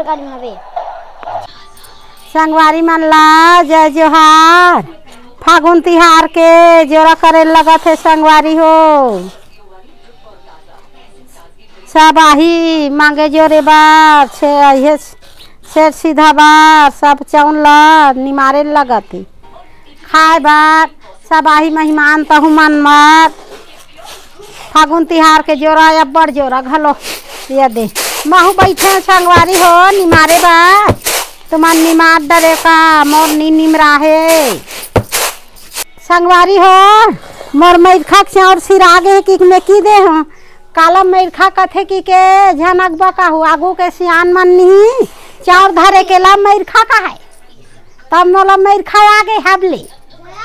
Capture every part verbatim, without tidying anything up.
गाड़ी में हवे। संगवारी मन ला जय जोहार। फागुन तिहार के जोरा करे लगत हे संगवारी हो। सब आही मांगे जोरे बर, छे-, ये सेठ सीधा बर, सब चौन ला निमारे लगत हे। खाए बर सब आही मेहमान तहु मन बर। फागुन तिहार के जोरा अब्बड़ जोरा घलो। ये दे, महू बइठे संगवारी हो निमारे बर। तुमन निमार डरे का, मोर नी निमरा हे। संगवारी हो, मोर मइरखा के चाउर सिरा गे हे कि मैं की दे हूँ। काला मइरखा कथे कि के झनक बका हूँ, आगू के सियान मन नी चाउर धरे के ला मइरखा का है। तब मोला मइरखा आ गे हबले।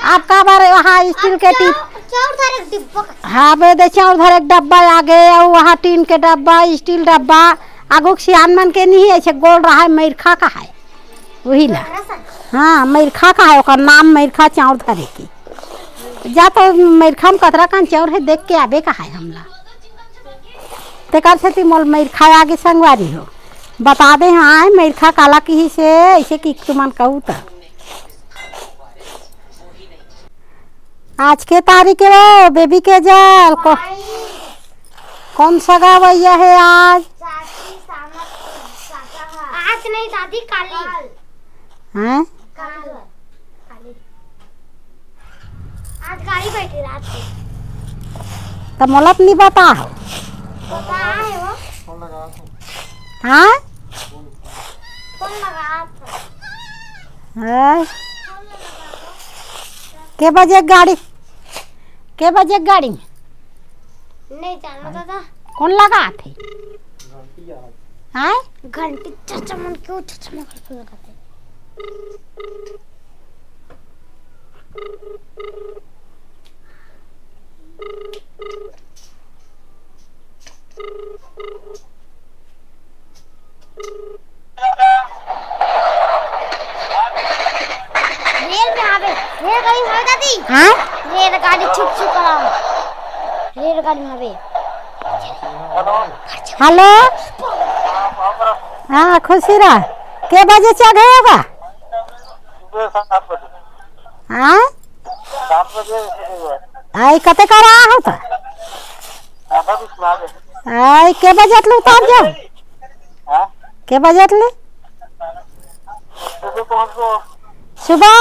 अब काबर वहाँ स्टील के टीप, चाउर धरे के डिब्बा का। हाँ बे दे, चाउर धरे के डब्बा आ गे, अउ वहाँ टीन के डब्बा, स्टील डब्बा, आगू के सियान मन के नहीं ऐसे गोल रहा है, मइरखा का है। वही ला। हाँ, मइरखा का है, ओकर नाम मइरखा चाउर धरे के। जा तो मइरखा में कतरा कन चाउर है, देख के आबे का है हमला। तेकर सेती मोल मइरखा आगे संगवारी हो। बता दे हाँ, मइरखा काला किहिसे, ऐसे कि तुमन कहू त। आज के तारीख हे वो, बेबी के जल को-, कौन सगा भैया है आज? आज नहीं दादी, काली। हैं? काली। आज गाड़ी बैठी रात को। त मोला त नहीं बता हो। बता है वो। हाँ? कौन लगा था? हैं? के बजे गाड़ी, के बजे गाड़ी? नहीं जाना दादा। कौन लगा थे? हाँ? घंटी चाचा मन क्यों चाचा मन करके लगाते? रेल में आवे, रेलगाड़ी में आवे दादी। हाँ? रेलगाड़ी छुक छुक आवे। रेलगाड़ी में आवे। हेलो। हाँ, खुशी रह। के बजे चघे होगा? सुबह सात बजे। हाँ? सात बजे। आई कते करा हो त? आधा भी सुना दे। आई के बजे ले उतार जाओ? हाँ? के बजे ले? सुबह पहुँच गए। सुबह?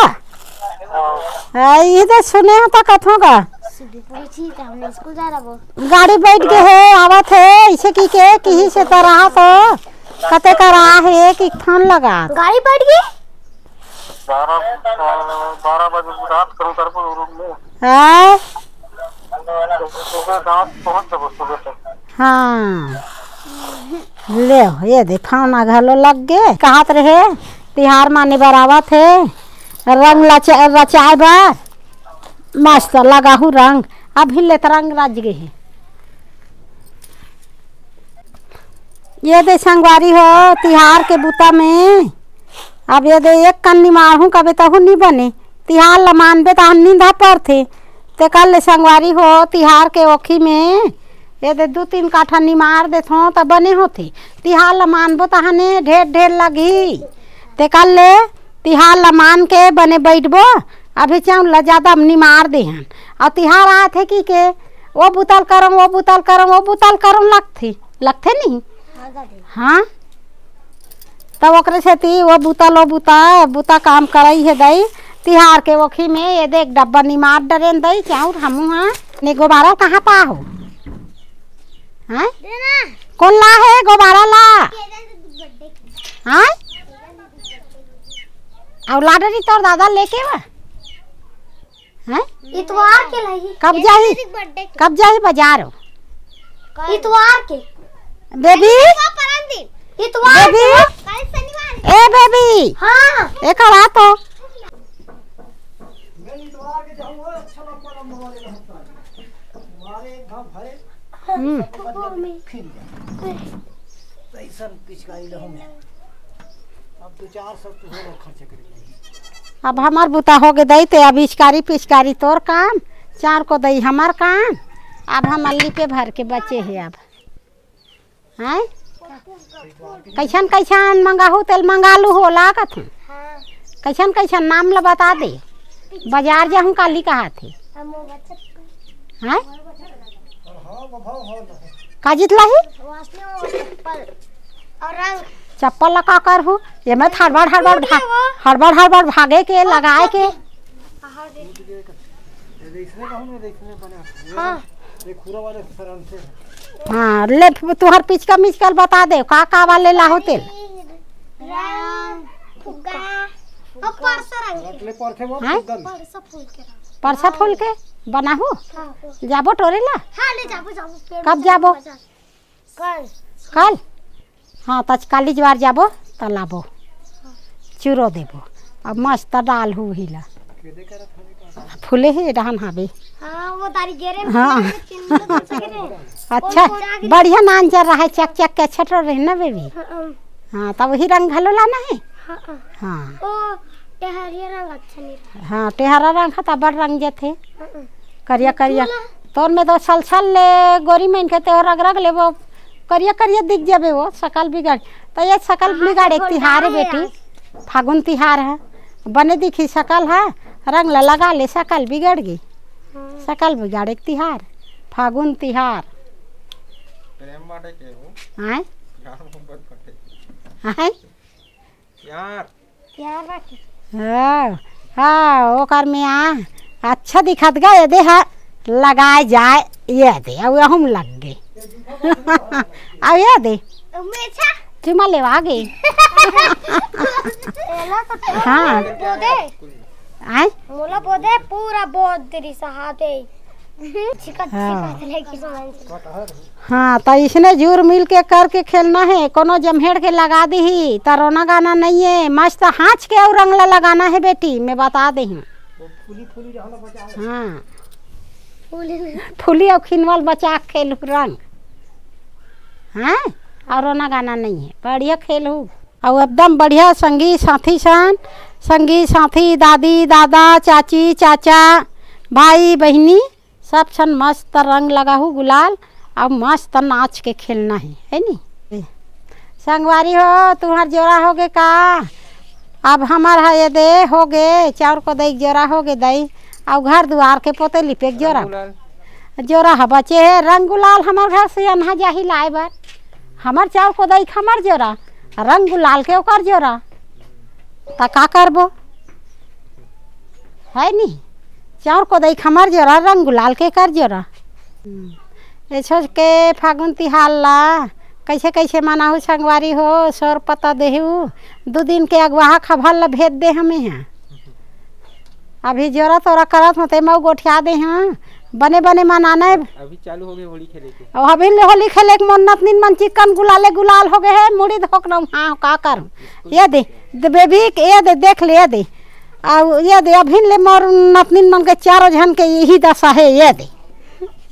हाँ। आई ये तो सुने हो त कथों का। सुबह पहुँची त हमने स्कूल जा रहा वो। गाड़ी बैठ के है, आवत है, इसे की के, किही से त रहा तो, कते करा है, कि फोन लगा। गाड़ी बैठ गई? बारह, बारह बजे रात करूँ तरफ रूम में। हाँ। तो सुबह गाँव पहुँच जाबो सुबह तक। हाँ। ले, ये दे, खाना घलो लग गे। कहत रहे, तिहार माने बर आवत हे, रंग लचा-, रचाए बर। मस्त लगाहू रंग। अभी ले त रंग रच गे हे। ये दे संगवारी हो, तिहार के बुता में अब ये दे एक कन निमारहूँ कबे तहू नी बने। तिहार ल मानबे तहन निंदा परथे। तेकर ले संगवारी हो, तिहार के ओखी में ये दे दू तीन काठा निमार देथों त बने होथे। तिहार ल मानबो तहने ढेर ढेर लगही। तेकर ले तिहार ल मान के बने बइठबो। अभी चाउर ल जादा निमार देहन। अउ तिहार आथे कि के, ओ बुता ल करम, ओ बुता ल करम, ओ बुता ल करम लगथे, लगथे नहीं? हाँ दादी। हाँ? तब ओकरे सेती ओ बुता लो बुता, बुता काम करई हे दई। तिहार के ओखी में ये दे एक डब्बा निमार डरेन दई, चाउर हमू हाँ। ने गोबारा कहाँ पा हो? हाँ? देना। कौन ला हे गोबारा ला? हाँ? अउ ला डरी तोर दादा लेके वा? हैं? इतवार के लही। कब जाही? मेरी बर्थडे के। कब जाही बाजार? कल। इतवार के। बेबी? इतवार परन दिन। इतवार बेबी? के। कल शनिवार है। ए बेबी? हाँ। ए करा तो। मैं इतवार के जाऊंगा, अच्छा लगता है, मोबाइल रहता है। तुम्हारे एक घाव भरे। हम्म। फिर जा। तो ऐसा पिचकारी लो हमें। अब दो चार सौ तो होगा खर्च करेंगे। अब हमार बुता हो गे दई, ते अब इचकारी पिचकारी तोर काम, चार को दई हमार काम। अब हम अल्ली पे भर के बचे हे अब। हैं? कैसन कैसन मंगाहू तेल मंगा लू हो, ला कथन। हाँ। कैसन कैसन नाम ला बता दे। बाजार जाहूँ काली कहा थे। हैं? का जीत लाही? चप्पल ला का करहू? ये मैं हड़बड़ हड़बड़ भा-, हड़बड़ हड़बड़ भागे के, लगाए के। हाँ। हाँ, ले तुहर पिचका मिचका ल बता दे, का का वाले लाहू तेल? रंग, फुग्गा, और परसा रंग के। हैं? परसा फूल के रंग। परसा फूल के बनाहू? हाँ। जाबो टोरे ला? हाँ, ले जाबो, जाबो, पेड़ कब में जाबो? कल। कल? हाँ, त आज काली जुआर जाबो, त लाबो। चूरो देबो। अब मस्त डाल हू ही ला। फूले हे डहन हावे। हाँ, वो तारी गेरे में हाँ। फूले के तीन किलो तो सके रे। अच्छा, वो कोड़ा के बढ़िया नान जर रहा है, चक चक के छटो रहे ना बेबी। हाँ, हाँ। हाँ, तब वही रंग घलो लाना है। हाँ, हाँ। हाँ। ओ, टेहरिया रंग अच्छा नहीं रहा। हाँ, टेहरा रंग है, तब बड़ रंग जथे। हाँ, हाँ। करिया, करिया। चूल्हा। तोर में तो छल छल ले गोरी मन के तेहो रग रग लेबो, करिया करिया दिख जाबे वो, सकल बिगड़। तो ये सकल कहाँ बिगाड़ से एक बोल तिहार है रहा है बेटी, यार? फागुन तिहार है, बने दिखी सकल है, रंग ला लगा ले, सकल बिगड़ गई। हाँ। सकल बिगाड़ एक तिहार, फागुन तिहार। प्रेम बाटे के हो? आय? प्यार मोहब्बत बाटे। आय? प्यार। प्यार बाटे। हाँ, हाँ, ओकर में आ, अच्छा दिखत गा, ये दे हा, लगाए जाए, ये दे, अब हम लग गए। अब ये दे, मेछा। चुमा लेवा गए। एला तो हाँ। बोदे। आय? मोला बोदे पूरा बोद तेरी सहाते। चिकट, हाँ। चिकट लेके समान से। हाँ, त इसने जुर मिल के करके खेलना है। कोनो जम्हेड़ के लगा दीही, त रोना गाना नहीं है। मस्त हाँच के अउ रंग ला लगाना है बेटी, मैं बता दे हूँ। हाँ। फूली। फूली अउ खिनवल बचा के खेलू रंग। हाँ, अउ रोना गाना नहीं है। बढ़िया खेलू। अउ एकदम बढ़िया संगी साथी सन, संगी साथी, दादी, दादा, चाची, चाचा, भाई, बहिनी, सब झन मस्त रंग लगाहू गुलाल, अउ मस्त नाच के खेलना हे, हे नी? संगवारी हो, तुम्हर जोरा होगे का? अब हमर ह ये दे होगे, चाउर कोदई के जोरा होगे दई, अउ घर दुआर के पोते लिपे के जोरा। जोरा ह बचे हे, रंग गुलाल हमर घर से अन्हा जाही लाए बर। हमर चाउर कोदई के हमर जोरा, रंग गुलाल के ओकर जोरा। त का करबो? है नी? चाउर कोदई के हमर जोरा, रंग गुलाल के कर जोरा। हम्म। ए छोच के फागुन तिहार ला कइसे कइसे मनाहू संगवारी हो, सोर पता देहू। दू दिन के अगवाहा खबर ला भेज दे हमें यहाँ। अभी जोरा तोरा करत हों, ते मऊ गोठिया दे हूँ। बने बने मनाना हे। अभी चालू हो गए होली खेले के। अब अभी ले होली खेले के मोर नतनीन मन चिकन गुलाले गुलाल हो गए हे, मुड़ी धोक ना, हाँ, का करूँ? ये दे, दे बेबी, ये दे, देख ले, ये दे। अउ ये दे, अभी ले मोर नतनीन मन के चारों झन के यही दशा हे, ये दे।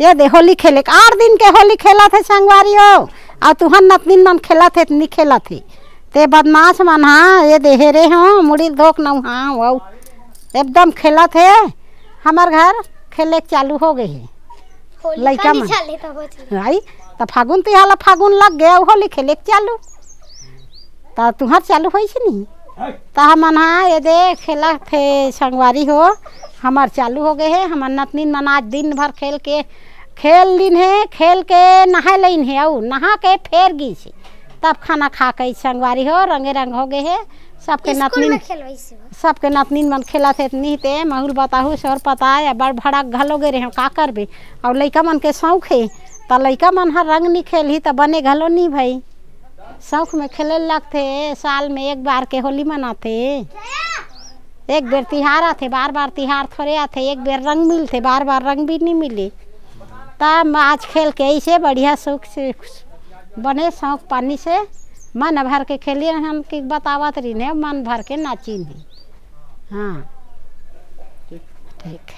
ये दे, होली खेले के, आठ दिन के होली खेलत हे संगवारी हो, अउ तुहर नतनीन मन खेलत हे, त नी खेलत हे। ते बदमाश मन, हाँ, ये दे हेरे हो, मुड़ी धोक नौ, हाँ, वाऊ। एकदम खेलत हे, हमर घर खेले के चालू हो गए हे। होली लइका काली मन। चाले तब बच गए। आई, त फागुन तिहार ला फागुन लग गया, होली खेले के चालू। त तुहर चालू होइस नहीं? त हमन, हाँ, ये दे खेलत हे संगवारी हो, हमर चालू हो गए हे, हमर नतनीन मन आज दिन भर खेल के, खेल लीन हे, खेल के नहाए लइन हे, अउ नहा के फेर गिस हे। तब खाना खा के संगवारी हो, रंगे रंग हो गए हे। सबके स्कूल नतनीन, में खेलवाइस हे। सबके नतनीन मन खेलत हे, नहीं ते महूल बताहू, सर पता है, बड़ भड़क घलो गए रहे, का करबे? अउ लइका मन के शौक हे, त लइका मन हर रंग नहीं खेलही, त बने घलो नहीं भाई। शौक में खेले लगथे, साल में एक बार के होली मनाथे। एक बेर तिहार आथे, बार बार तिहार थोड़े आथे, एक बेर रंग मिलथे, बार बार रंग भी नहीं मिले। तब आज खेल के ऐसे बढ़िया सुख से बने शौक पानी से मन भर के खेलिन हन कि बतावत रहिन हे, मन भर के नाचिन हे। हाँ, ठीक।